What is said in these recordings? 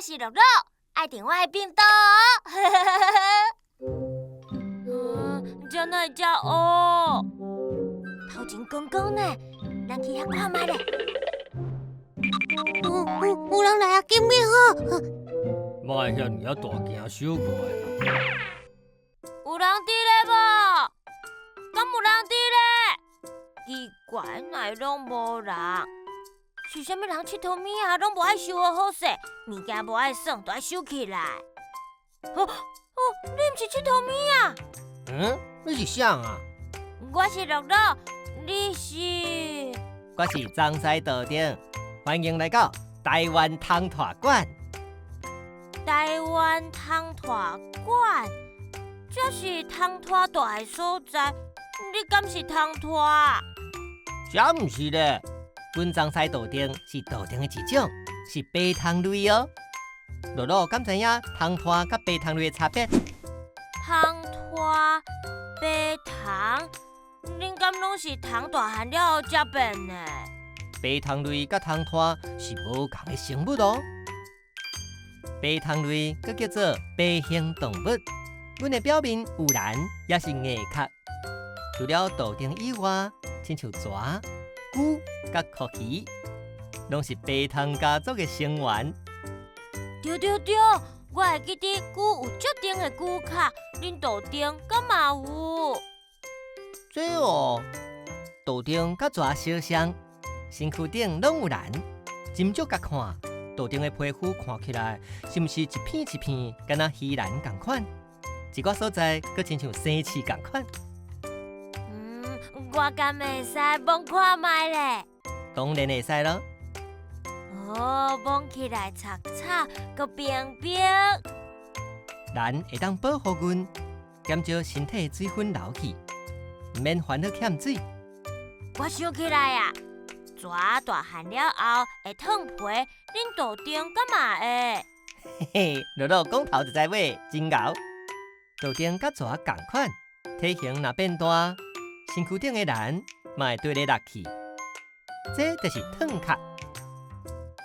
我是樂樂，愛佇我的便當。這哪會遮烏？頭前光光呢，咱去遐看覓咧。有人來啊！緊要好！莫遐爾仔大驚小怪啦！有人佇咧無？敢有人佇咧？奇怪，哪會攏無人？是啥物人𨑨迌物仔，攏無愛收予好勢，物件無愛耍，都愛收起來。哦哦，你毋是𨑨迌物仔？嗯，你是啥啊？我是樂樂，你是？我是彰西道長，歡迎來到台灣通拖館。台灣通拖館，這是通拖大的所在，你敢是通拖啊？才毋是咧，阮彰西道長是道長的一種，是白蟲類哦。樂樂敢知影通拖佮白蟲類的差別？通拖、白蟲，恁敢攏是蟲大漢了後才變的？白蟲類佮通拖是無仝的生物哦。白蟲類閣叫做爬行動物，阮的表面有鱗，也是硬殼。除了道長以外，親像蛇、龜佮蛞蝓，攏是白蟲家族的成員。對對對，我會記得龜有足長的龜殼，恁道長敢嘛有？這哦，道長佮蛇相像，身軀頂攏有鱗，斟酌共看，道長的皮膚看起來是毋是一片一片，敢若魚鱗仝款？一寡所在閣親像生刺仝款。嗯，我敢會使摸看覓咧？當然會使囉。哦，摸起來擦擦，閣冰冰。鱗會當保護阮，減少身體水分流去，毋免煩惱欠水。我想起來啊，蛇大漢了後會褪皮，恁道長敢嘛會？嘿嘿，樂樂講頭就知尾，真𠢕。道長佮蛇仝款，體型若變大，身軀頂的鱗嘛會綴咧落去，這就是褪殼。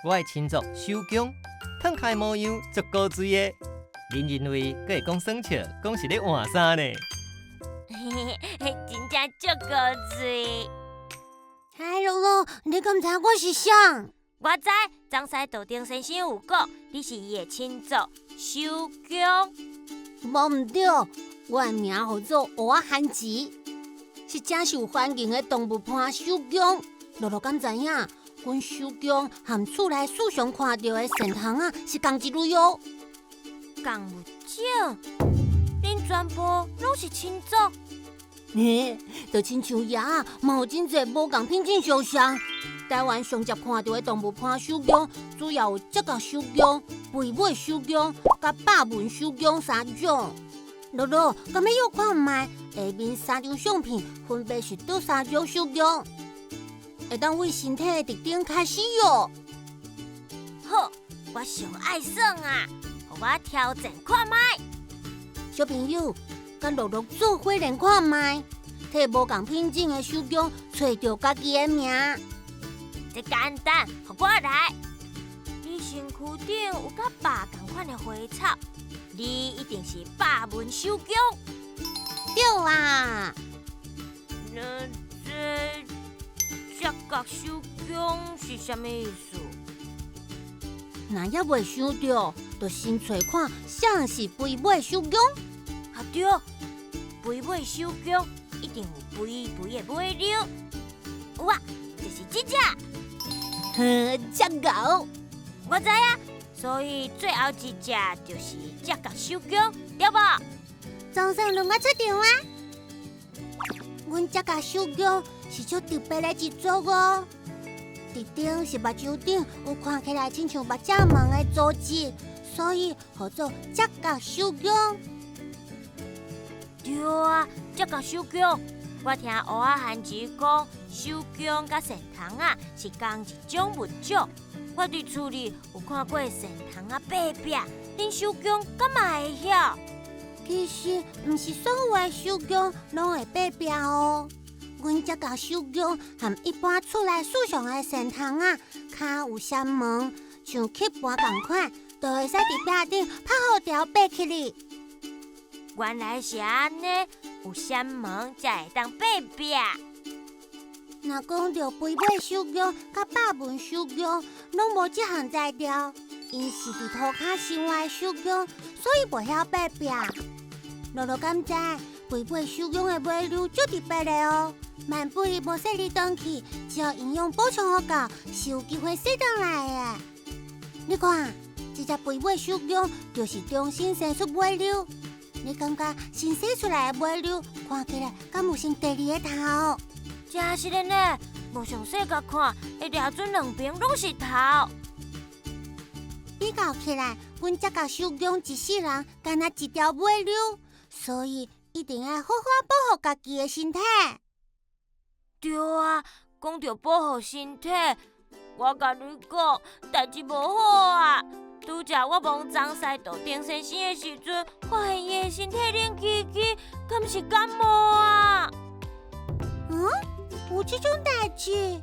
我的親族守宮，褪殼的模樣足古錐的，恁認為閣會講耍笑，講是咧換衫呢？嘿嘿，真正足古錐。哎，樂樂，你敢知我是啥？我知，彰西道長先生有講，你是伊的親族守宮。無毋對，我的名號做蚵仔番薯，是誠受歡迎的動物伴守宮。樂樂敢知影？阮守宮和厝內時常看著的鱔蟲仔是仝一類哦。仝物種？恁全部攏是親族？嘿，就親像鴨仔，嘛有真濟無仝品種相像。台灣上捷看著的動物伴守宮，主要有折角守宮、肥尾守宮、佮豹紋守宮三種。樂樂，敢欲臆看覓？下面三張相片分別是佗三種守宮，會當對身體的特徵開始喲。好，我上愛耍啊！予我挑戰看覓。小朋友，佮樂樂做伙練看覓，替無仝品種的守宮揣著家己的名。這簡單，予我來。你身軀頂有佮豹仝款的花草，你一定是豹紋守宮。對啊。那這折角守宮是啥物意思？若猶未想著，就先揣看啥是肥尾守宮。啊對，肥尾守宮一定有肥肥的尾溜。有啊，就是這隻。呵，遮𠢕。我知影，所以最後一隻就是折角守宮，對無？總算輪我出場啊！阮折角守宮是足特別的一族哦。特徵是目睭頂有看起來親像目仔毛的組織，所以號做折角守宮。對啊，折角守宮。我聽蚵仔番薯講，守宮佮鱔蟲仔是仝一種物種。我佇厝裡有看過鱔蟲仔爬壁，恁守宮敢嘛會曉？其實毋是所有的守宮攏會爬壁哦。阮折角守宮和一般厝內飼養的鱔蟲仔，跤有閃毛，像吸盤仝款，就會使佇壁頂拍予條爬起來。原來是按呢，有簷門才會當爬壁。若講著肥尾守宮佮豹紋守宮，攏無這項材料，𪜶是佇塗跤生活的守宮，所以袂曉爬壁。樂樂敢知肥尾守宮的尾溜足特別的哦，萬不伊無洗理轉去，只要營養補充予夠，是有機會洗轉來的。你看，這隻肥尾守宮就是重新生出尾溜。你感覺新生出來的尾溜看起來敢有生第二个頭？真實的呢，無詳細共看，會掠準兩邊攏是頭。比較起來，阮這個守宮一世人干焦一條尾溜，所以一定愛好好保護家己的身體。對啊，講著保護身體，我共你講，代誌無好啊！拄才我摸張西道頂先生的時陣，發現伊的身體冷吱吱，敢是感冒啊？嗯，有這種代誌？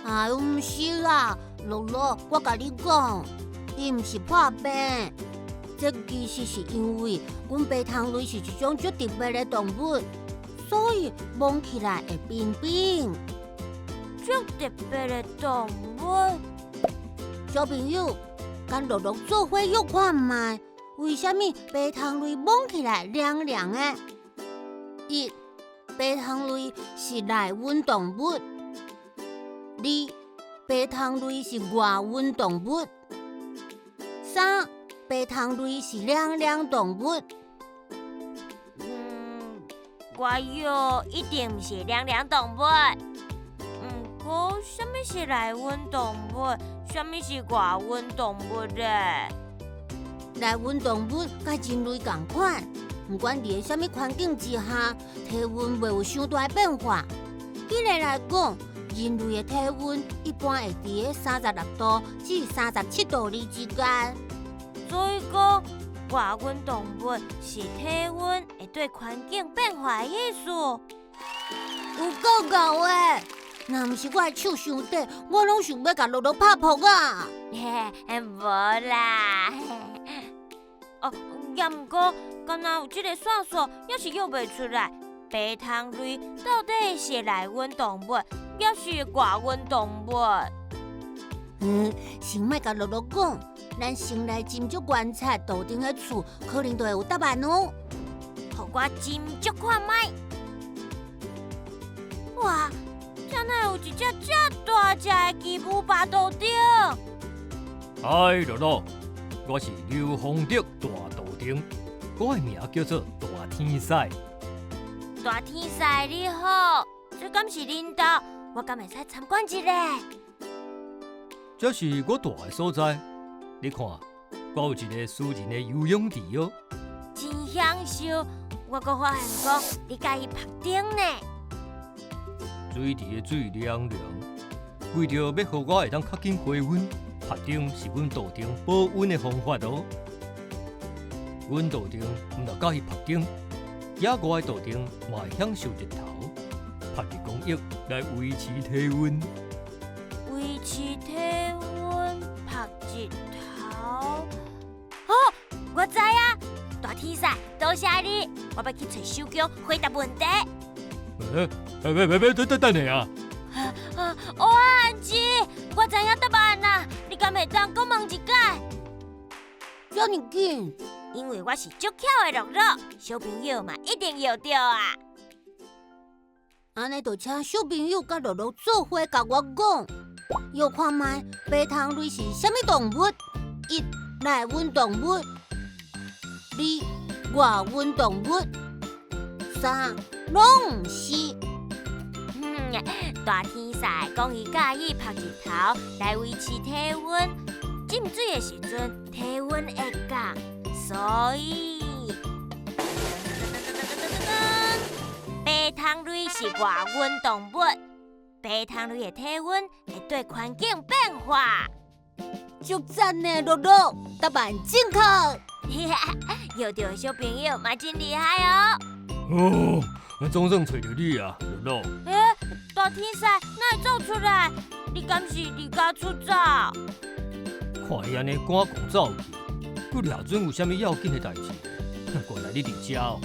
哎喲，毋是啦，樂樂，我共你講，伊毋是破病，這其實是因為阮白鵺類是一種足特別的動物，所以摸起來會冰冰。足特別的動物，小朋友，佮樂樂做伙約看覓，為啥物白鵺類摸起來涼涼的？一，白鵺類是內溫動物；二，白鵺類是外溫動物；三，白鵺類是涼涼動物。嗯，我臆一定毋是涼涼動物。毋過，啥物是內溫動物？啥物是外溫動物咧？內溫動物佮人類仝款，毋管佇啥物環境之下，體溫袂有傷大變化。舉例來講，人類的體溫一般會佇咧36度至37度2之間。所以講，外溫動物是體溫會對環境變化的意思。有夠𠢕的！若毋是我的手傷短，我攏想欲共樂樂拍噗啊！嘿，無啦。哦，猶毋過，敢若有這个線索，猶是約袂出來。白鵺類到底是內溫動物，抑是外溫動物？嗯，先莫共樂樂講，咱先來斟酌觀察道頂的厝，可能就會有答案哦。予我斟酌看覓。哇！這哪有一隻遮大隻的麂母爬道頂？嗨，樂樂，我是劉豐德大道頂，我的名叫做大天使。大天使你好，這敢是恁兜？我敢會使參觀一下？這是我蹛的所在，你看，我有一个私人的游泳池哦。真享受！我閣發現講，你佮意曝燈呢。水池的水涼涼，為著欲予我會當較緊回溫，曝燈是阮道頂保溫的方法哦。阮道頂毋但佮意曝燈，野外的道頂嘛會享受日頭，曝日光浴來維持體溫。維持體溫，曝日頭。哦，我知啊，大天使，多謝你，我欲去揣守宮回答問題。欸，欸，欸，欸，等等等下啊！啊，哇，安吉，我知影答案啦，你敢會當閣問一擺？遮爾緊？因為我是足巧的樂樂，小朋友嘛一定會著啊！按呢就請小朋友佮樂樂做伙共我講，臆看覓白鵺類是啥物動物？一，內溫動物；二，外溫動物；三，攏毋是。嗯，大天使講伊佮意曝日頭來維持體溫，浸水的時陣體溫會降，所以白鵺類是外溫動物。白鵺類的體溫會對環境變化。足讚呢，樂樂，答案正確。臆著的小朋友嘛真厲害哦。哦，總算揣著你啊，樂樂。欸，大天使哪會走出來？你敢是離家出走？看伊按呢趕狂走去，閣掠準有啥物要緊的代誌？原來你佇遮哦。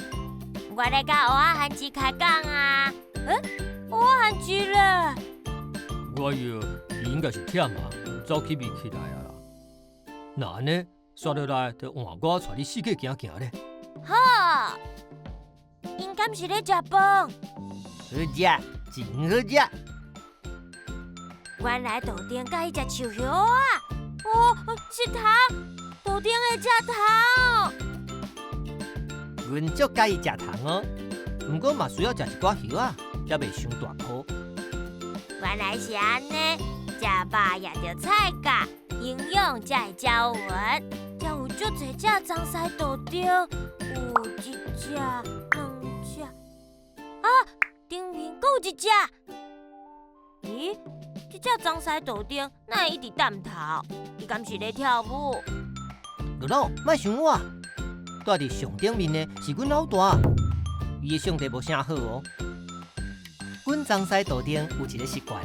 我咧佮蚵仔番薯開講啊。欸，蚵仔番薯咧？我以為伊應該是忝啊，走去眠起來啊啦。若按呢，煞落來就換我帶你四界行行咧。好，𪜶敢是咧食飯？好食，真好食。原來道長佮意食樹葉啊！哦，是糖，道長會食糖。阮足佮意食糖哦，毋過嘛需要食一寡葉仔，才袂傷大顆。原來是按呢，食肉也著菜角，營養才會均勻。遮有足濟隻棕鬢道長，有一隻、兩隻，啊，頂面閣有一隻。咦，這隻棕鬢道長哪會一直探頭？伊敢是咧跳舞？樂樂，莫想我，蹛佇上頂面的是阮老大，伊的相地無啥好哦。阮棕鬢道長有一个習慣，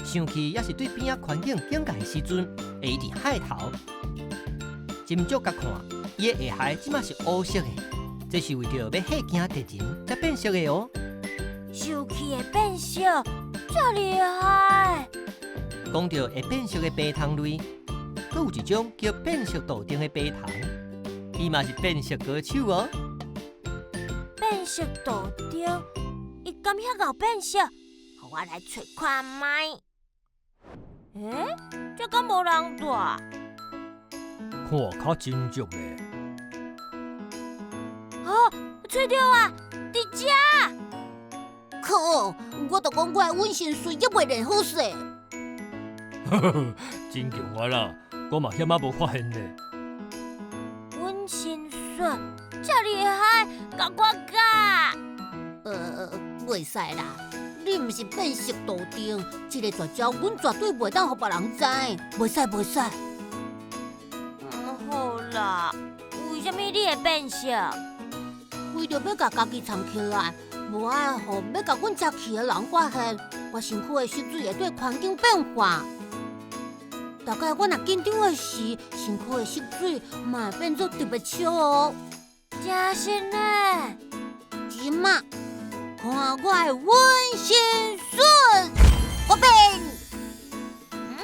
生氣抑是對邊仔環境警戒的時陣，會一直害頭。斟酌共看，伊的下頦這馬是烏色的，這是為著欲嚇驚敵人才變色的哦。生氣會變色，遮厲害！講著會變色的爬蟲類，閣有一種叫變色道長的爬蟲，伊嘛是變色高手哦。變色道長，伊敢遐𠢕變色？予我來揣看覓。欸，這敢無人蹛？看較真足咧。哦，揣著啊，佇遮。可，我就講我的隱身術猶未練好勢。呵呵，真強啊啦！我嘛險仔無發現咧。隱身術遮厲害，共我教。袂使啦，你毋是變色道長，這个絕招阮絕對袂當予別人知，袂使袂使。毋好啦，為啥物你會變色？為著欲共家己藏起來，無愛予欲共阮食去的人發現，我身軀的色水會對環境變化。大概我若緊張的時，身軀的色水嘛會變做特別笑哦。真實呢？這馬看我的隱身術，我變。嗯？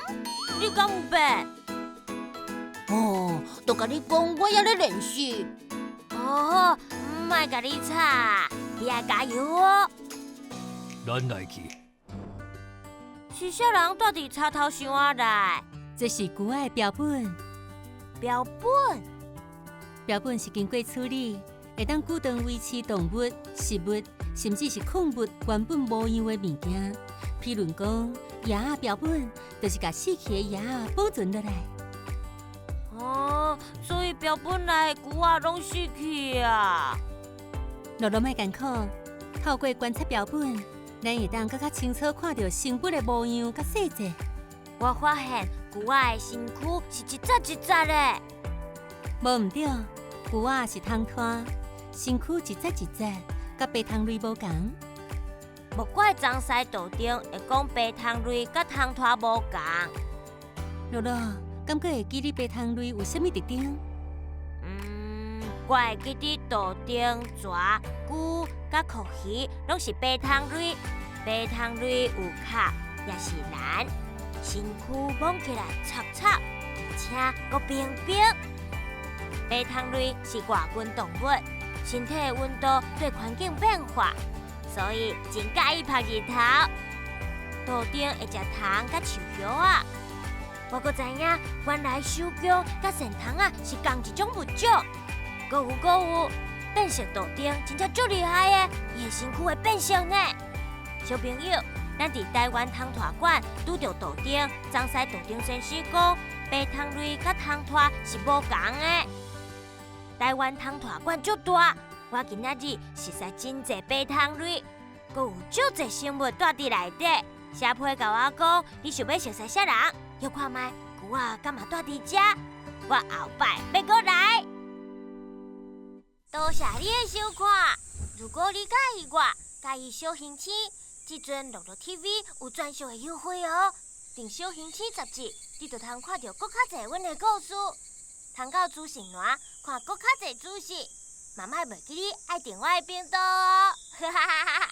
你敢有變？哦，都共你講，我猶咧練習。哦，莫共你吵，你愛加油哦。咱來去。是啥人蹛佇柴頭箱仔內？這是龜仔的標本。標本？標本是經過處理，會當固定維持動物、植物，甚至是礦物原本模樣的物件。譬如講，葉仔標本，就是共死去的葉仔保存落來。哦，所以標本內的龜仔攏死去啊！樂樂莫艱苦，透過觀察標本，咱會當閣較清楚看著生物的模樣佮細節。我發現龜仔的身軀是一節一節的。無毋對，龜仔是蟲拖，身軀一節一節，佮爬蟲類無仝。無怪棕鬢道長會講爬蟲類佮蟲拖無仝。樂樂，敢閣會記得爬蟲類有啥物特徵？嗯，我會記得道長、蛇、龜佮蛞蝓攏是爬蟲類。爬蟲類有殼，也是欄，身軀摸起來擦擦，而且閣冰冰。爬蟲類是外溫動物，身體的溫度對環境變化，所以真佮意曬日頭。道長會食蟲佮樹葉仔。我閣知影，原來守宮佮線蟲仔是仝一種物種。閣有閣有，變色道長真正足厲害的，伊的身軀會變色呢。小朋友，咱佇台灣蟲拖館拄著道長，棕鬢道長先生講，爬蟲類佮蟲拖是無仝的。台灣蟲拖館足大，我今仔日熟似真濟爬蟲類，閣有足濟生物蹛佇內底。寫批共我講，你想欲熟似啥人？予看覓，龜仔敢嘛蹛佇遮？我後擺欲閣來。多謝你的收看。如果你佮意我，佮意小行星，這陣樂樂 TV 有專屬的優惠哦。訂小行星雜誌，你就通看著閣較濟阮的故事。通到資訊欄看閣較濟資訊。嘛莫袂記得愛訂我的頻道哦。哈哈哈哈。